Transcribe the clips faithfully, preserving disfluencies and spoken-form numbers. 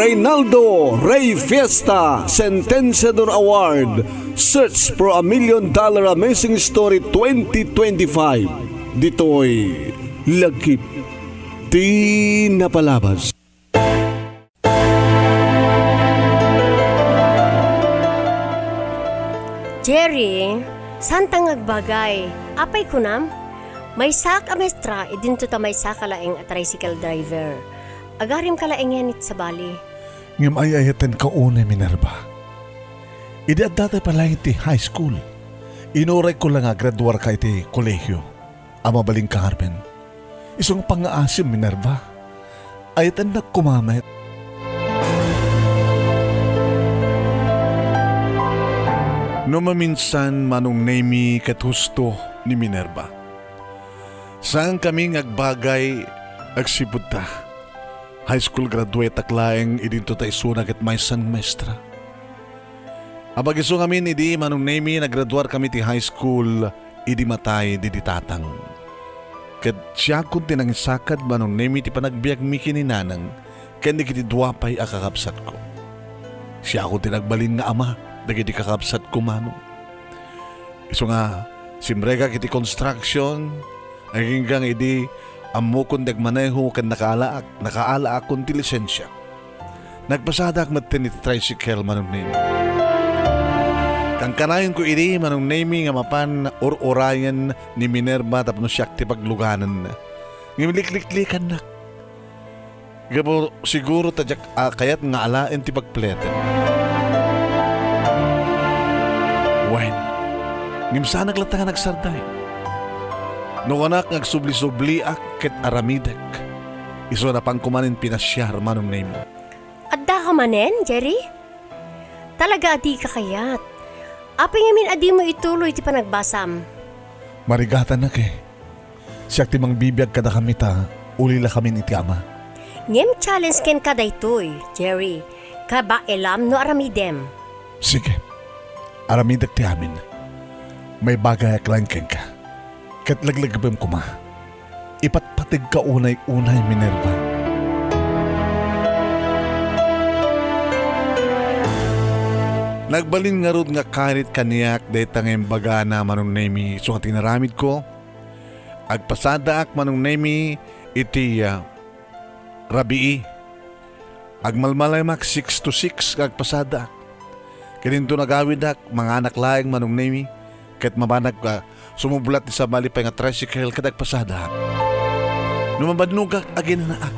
Reynaldo Rey Fiesta Sentenciador Award, Search for a Million Dollar Amazing Story twenty twenty-five. Ditoy Lagip ti Napalabas. Jerry, saan ta nga agbagay? Apay kunam? Maysaak a maestra, idinto ta maysaka laeng a tricycle driver. Agarimka laengen iti sabali. Ngem ay-ayatenka unay, Minerva. Idi adda tay pay laeng iti high school, inurayko la nga agraduarka iti kolehio. A mabalinka, Carmen. Isu nga pangngaasim, Minerva. Ayatennak koma met. No maminsan, Manong Nemi, ket husto ni Minerva. Saankami nga agbagay agsipud ta. High school graduate-ak laeng idinto ta isuna ket maysa nga maestra. Apag-isu ngamin idi, Manong Nemi, nagraduarkami ti high school idi matay didi tatang. Ket siakon ti nangisakad, Manong Nemi, ti panagbiagmi ken ni Nanang ken dagiti dua pay a kakabsatko. Siakon ti nagbalin nga ama dagiti kakabsatko, Manong. Isu nga, simrekak iti construction, agingga nga idi ammokon ti agmaneho ken nakaalaak, nakaalaakon ti lisensia. Nagpasadaak metten iti tricycle, Manong Nemi. Kankanayonko idi, Manong Nemi, nga mapan ur-urayen ni Minerva tapno siak ti pagluganan. Ngem likliklikannak. Gapu siguro ta diak a kayat nga alaen ti pagpletan. Wen, ngem saanak latta nga nagsarday. No kunak nga agsubli-subliak ket aramidek, isu a napanko manen pinasiar, Manong Nemi. Addaka manen, Jerry? Talaga a dika kayat. Apay ngamin a dimo ituloy ti panagbasam? Marigatanak, eh. Siak ti mangbibiag kadakami ta ulilakamin iti ama. Ngem challenge kenka daytoy, Jerry. Kabaelam no aramidem. Sige. Aramidek ti amin. Maibagayak laeng kenka. Ket leglekipem koma. Ipatpategka unay-unay, Minerva. Nagbalin ngarud nga karit kaniak dayta nga imbagana, Manong Nemi, isu nga ti inaramidko. Agpasadaak, Manong Nemi, iti, ah, rabii. Agmalmalemak six to six nga agpasadaak. Ket inton agawidak, manganak laeng, Manong Nemi, ket mabanak, ah, sumublat ti sabali pay nga tricycle ket agpasadaak. No mabannogak, aginanaak.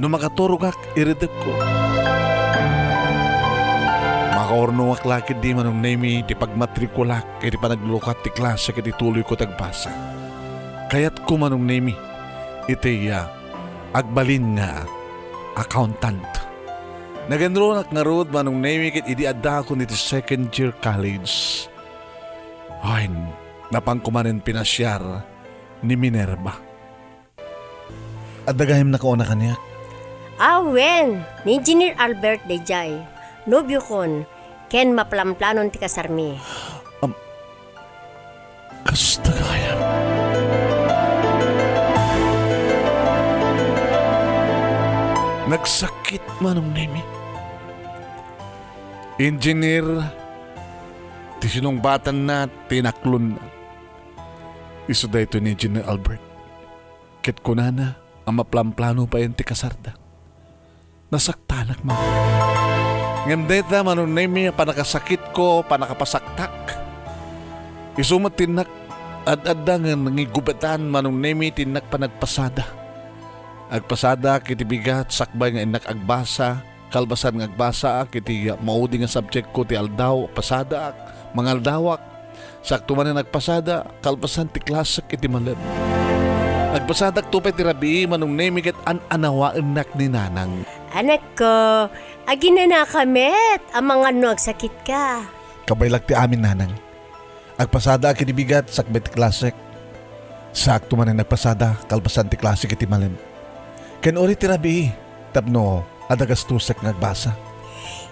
No makaturogak, iridepko. Makaurnongak la ketdi, Manong Nemi, ti pagmatrikulak iti panaglukat ti klase ket ituloyko ti agbasa. Kayatko, Manong Nemi, iti, ah, agbalin nga accountant. Nagenrunak ngarud, Manong Nemi, ket idi addaakon iti second year college, ay, napanko manen pinasiar ni Minerva. Adda gayamnaka una kaniak? Awen, ni Engineer Albert daydiay, nobiokon, ken maplamplanon ti kasarmi. Am, kasta gayam. Nagsakit, Manong Nemi. Engineer ti sinungbatanna, ti inaklonna. Isu daytoy ni Engineer Albert. Ket kunana a maplamplano payen ti kasarda. Nasaktanak man. Ngem dayta, Manong Nemi, a pannakasakitko, pannakapasaktak. Isu met ti innak ad-adda nga nangigubetan, Manong Nemi, ti innak panagpasada. Agpasadaak iti bigat sakbay nga innak agbasa, kalpasan nga agbasaak iti maudi nga subjectko ti aldaw, pasadaak, mangaldawak. Sakto manen agpasada, kalpasan ti klasek iti malem. Agpasadak to pay ti rabii, Manong Nemi, ket an-anawaennak ni Nanang. Anakko, aginanaka met, amangan no agsakitka. Kabaelak ti amin, Nanang. Agpasadaak iti bigat sakbay ti klasek. Sakto manen agpasada, kalpasan ti klasek iti malem. Ken uray ti rabii, tapno adda gastosek nga agbasa.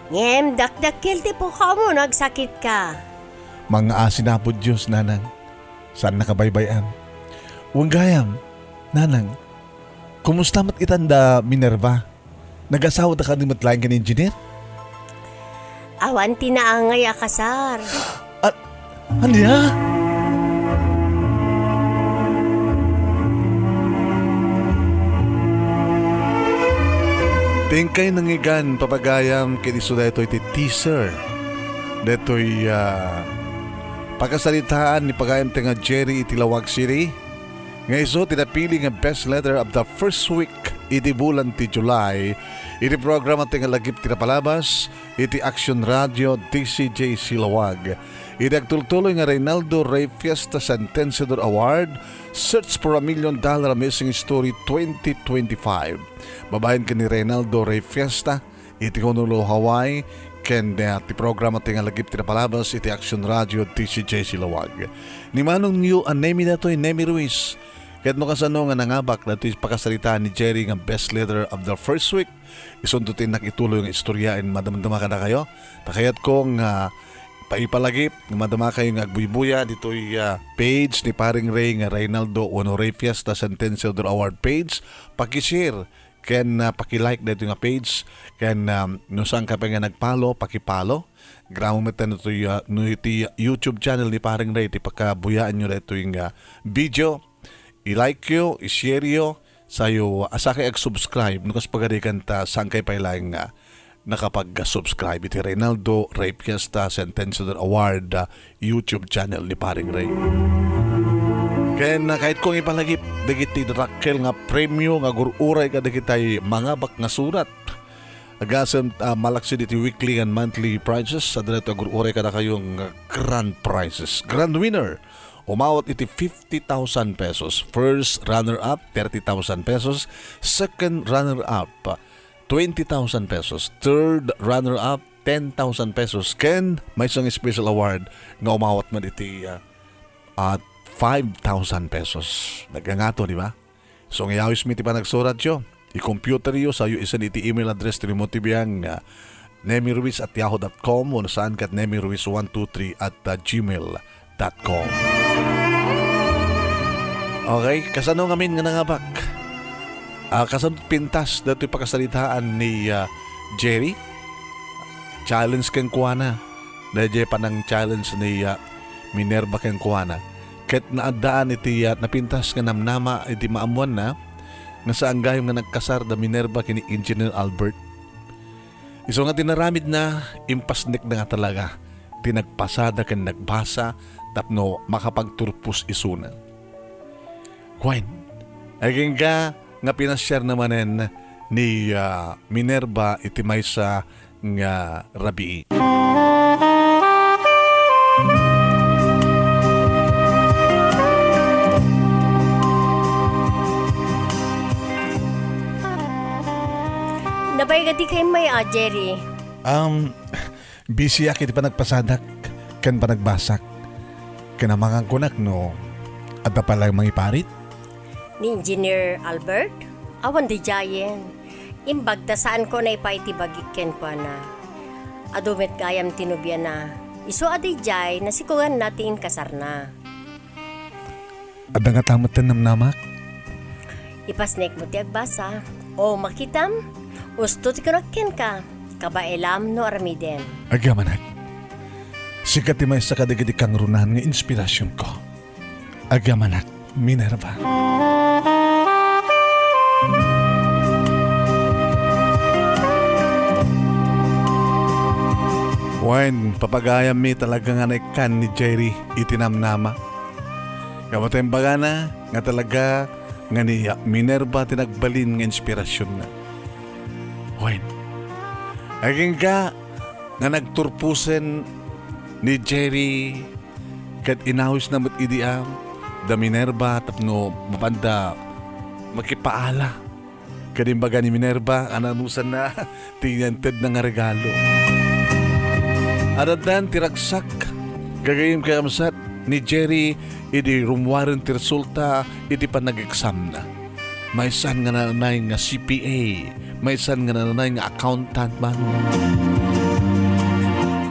Ngem dakdakkel ti pukaw mo no agsakitka. Mangngaasi ni Apo Dios, Nanang. Saannaka baybay-an. Wen gayam, Nanang, kumusta met itan da Minerva? Nagasawada kadi met laeng ken Engineer? Awan ti naangay a kasar. At, ania? Ti inkay nangngegan, papagayam, ket isu daytoy ti teaser. Daytoy, ah, pakasaritaan ni pagayam ti nga Jerry iti Laoag City. Nga isu ti napili nga best letter of the first week iti bulan ti July, iti programa ti nga lagip ti napalabas iti Action Radio D C J C Laoag. Iti agtultuloy nga Reynaldo Rey Fiesta Sentenciador Award, Search for a Million Dollar Amazing Story twenty twenty-five. Babaen ken ni Reynaldo Rey Fiesta, iti Honolulu, Hawaii, ken, eh, ti programa ti nga lagip ti napalabas iti Action Radio D C J C Laoag. Ni manongyo a Nemi datoy, Nemi Ruiz. Ket no kasano nga nangabak datoy pakasaritaan ni Jerry nga best letter of the first week, isunto ti innak ituloy nga istoryaen, madamdama kadakayo. Ta kayatko nga paipalagip nga madamakayo nga agbuybuya ditoy, ah, page ni Paring Ray nga Reynaldo wenno Rey Fiesta Sentenciador Award page. Paki-share ken, ah, paki-like daytoy nga page, ken, um, no saanka pay nga nag-follow, paki-follow. Grabe met no itoy, ah, no iti YouTube channel ni Paring Ray ti pakabuyaenyo daytoy nga video. I-like yo, i-share yo, sayo, ah, sakay ag-subscribe, no kas pagarigan ta saankay pay laeng nga nakapag-subscribe iti Reynaldo Rey Fiesta Sentenciador Award, ah, YouTube channel ni Paring Ray. Ken, ah, kayatko nga ipalagip dagiti dakkel nga premio nga agur-uray kadagitay mangabak nga surat. Agasem, ah, malaksid iti weekly and monthly prizes, adda daytoy agur-uray kadakayo nga grand prizes. Grand winner, umawat iti fifty thousand pesos. First runner-up, thirty thousand pesos. Second runner-up, twenty thousand pesos. Third runner-up, ten thousand pesos. Ken maysa nga special award nga umawat man iti, ah, at five thousand pesos. Nagangato, di ba? So, nga iyawismi ti panagsuratyo. I-computeryo, sayo isend iti email address ti Remo T V ang, ah, nemiruiz at yahoo dot com wenno saan ket nemiruiz one two three at gmail dot com. Okay, kasano ngamin nga nangabak? Ah, kasano pintas datoy pakasaritaan ni, ah, Jerry? Challenge kenkuana. Daydiay panang-challenge ni, ah, Minerva kenkuana. Ket naaddaan iti, ah, napintas nga namnama iti maammoanna nga saan gayam nga nagkasar da Minerva ken ni Engineer Albert. Isu nga ti naramidna, impasnekna nga talaga ti nagpasada ken nagbasa tapno makapagturpos isuna. Wen, agingga nga pinasiarna manen ni, ah, Minerva iti maysa nga rabii. Nabayag a dika immay a, Jerry. Um, busy ak iti panagpasadak ken panagbasak. Ken amangan kunak no adda pay laeng mangiparit? Ni Engineer Albert? Awan daydiayen. Imbag ta saanko a naipaay ti bagik kenkuana. Adu met gayam ti nobiana. Isu a daydiay, nasikoganna ti inkasarna. Adda ngata metten namnamak? Ipasnekmo ti agbasa. O, makitam? Usto ti kunak kenka. Kabaelam no aramidem. Agyamanak. Sika ti maysa kadagiti kangrunaan nga inspirasionko. Agyamanak, Minerva. Wen, papagayammi talaga nga naikkan ni Jerry iti namnama. Ngem ta imbagana nga talaga nga ni Minerva ti nagbalin nga inspirasionna. Wen, agingga nga nagturposen ni Jerry ket inawisna met idi a da Minerva tapno mapanda makipaala. Ket imbaga ni Minerva a nanusanna ti inantedna nga regalo. Addan ti ragsak, gagayyem, kakabsat, ni Jerry idi rummuaren ti resulta iti panag-examna. Maysan nga nananay nga C P A, maysan nga nananay nga accountant man.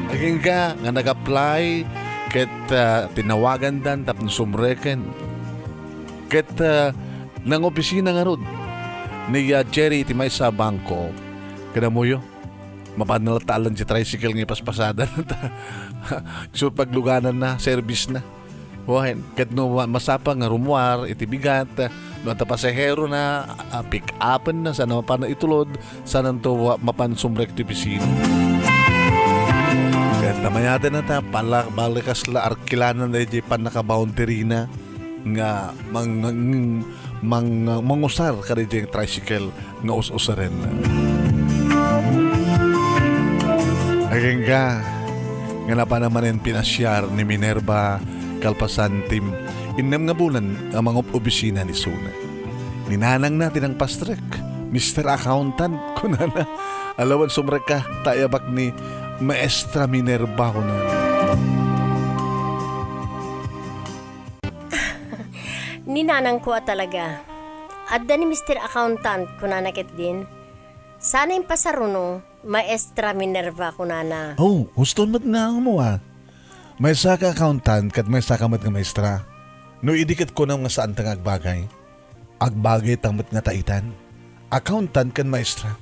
Agingga nga nag-apply ket, ah, tinawagandan tapno sumreken. Ket, ah, nangopisina ngarud ni, ah, Jerry iti maysa a bangko. Kada muyo, mapan na latta alan ti tricycle nga ipaspasada na ta. So, pagluganan na, service na. Wen, ket no ma-, masapa nga rumuar iti bigat, no adda pasahero na, a, pick-upen na, sana mapan na itulod, sananto wa-, mapan sumrek ti opisina. Ket namayaten na ta, pala-, balikas la arkilanan daydi pannaka-boundary na nga mang-, mang-, mang-, mangusar kadaydi tricycle nga us-usaren. Agingga nga napan manen pinasiar ni Minerva kalpasan ti innem nga bulan nga mangob-obisina ni Suna. Ni nanangna ti nangpastrek, "Mister Accountant," kunana, "alawan sumrekka, ta ayabak ni Maestra Minerva," kunana. Ni nanangko a talaga. "Adda ni Mister Accountant," kunana ketdin. "Sana impasaruno, Maestra Minerva," kunana. Oh, husto met nga ammo, a. Maestra ka accountant ket maestra ka met nga maestra. No idi ket kunam nga saanta nga agbagay, agbagayta met nga taitan. Accountant ken maestra.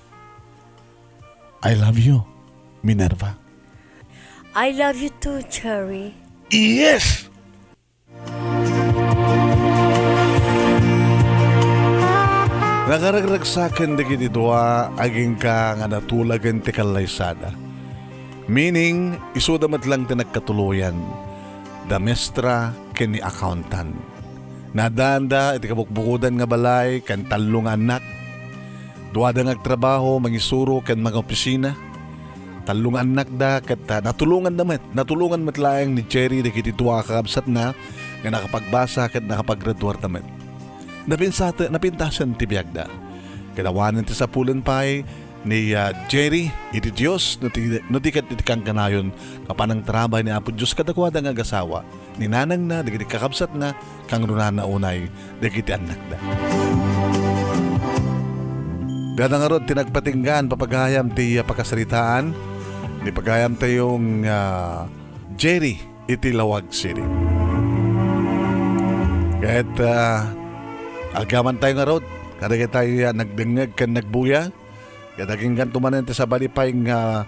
I love you, Minerva. I love you too, Jerry. Yes! Nakaragsak dagiti dua agingga nga natulagen ti kallaysada. Meaning, isuda met lang ti nagkatuloyan, da maestra ken ni accountant. Naaddaanda iti kabukbukodan nga balay ken tallo nga annak. Duada nga agtrabaho, mangisuro ken mangopisina. Tallo nga annakda ket, ah, natulonganda met. Natulongan met laeng ni Jerry dagiti dua a kakabsatna nga nakapagbasa ket nakapagraduarda met. Napinsate-, napintasen ti biagda. Ket awanen ti sapulen pay ni, ah, Jerry iti Dios no ti, no di ket iti kankanayon nga panangtarabay ni Apo Dios kadakuada nga agasawa, ni nanangna, dagiti kakabsatna, kangrunana unay dagiti annakda. Dada ngarud ti nagpatinggaan, papagayam ti, ah, pakasaritaan ni pagayamtayo nga Jerry iti Laoag City. Ket, ah, agyamantayo ngarud kadagitay, ah, nagdengngeg ken nagbuya. Ket agingganto manen ti sabali pay nga,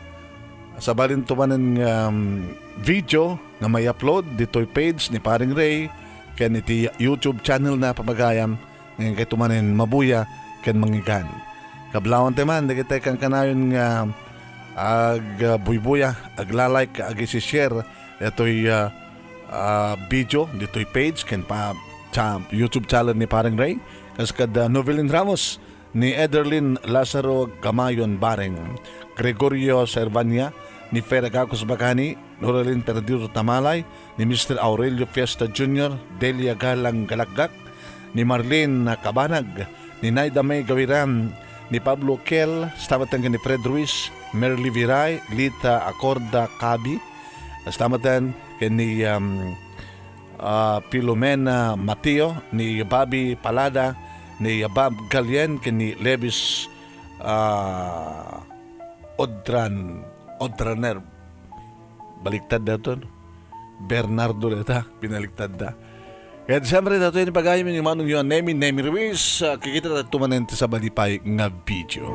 sabalinto manen nga, um, video nga mai-upload ditoy page ni Paring Ray ken iti YouTube channel na pamagayam, nga inkayto manen mabuya ken mangigan. Kablawante man dagiti kankanayon nga agbuybuya, agla-like, agisi-share ditoy, ah, ah, video ditoy page ken pa, cha-, YouTube channel ni Paring Ray. Kas kad, ah, Novelin Ramos, ni Ederlin Lazaro Gamayon Bareng, Gregorio Servania, ni Fer Agacos Bacani, Noralin Perdido Tamalay, ni Mister Aurelio Fiesta Junior, Delia Galang Galakgak, ni Marlene Cabanag, ni Naida May Gawiran, ni Pablo Kel, stamatan ni Fred Ruiz, Merly Viray, Lita Acorda Cabi, stamatan ken ni, um, ah, Filomena Mateo, ni Bobby Palada, ni Bob Galien, ken ni Levis, ah, Odran, Odraner. Baliktad da to, no? Bernardo data, binaliktad da. Ket siyempre, datoy ni pagayam ni manong yo, Nemi, Nemi Ruiz, ah, kikita tayo manen ti sabali pay nga video.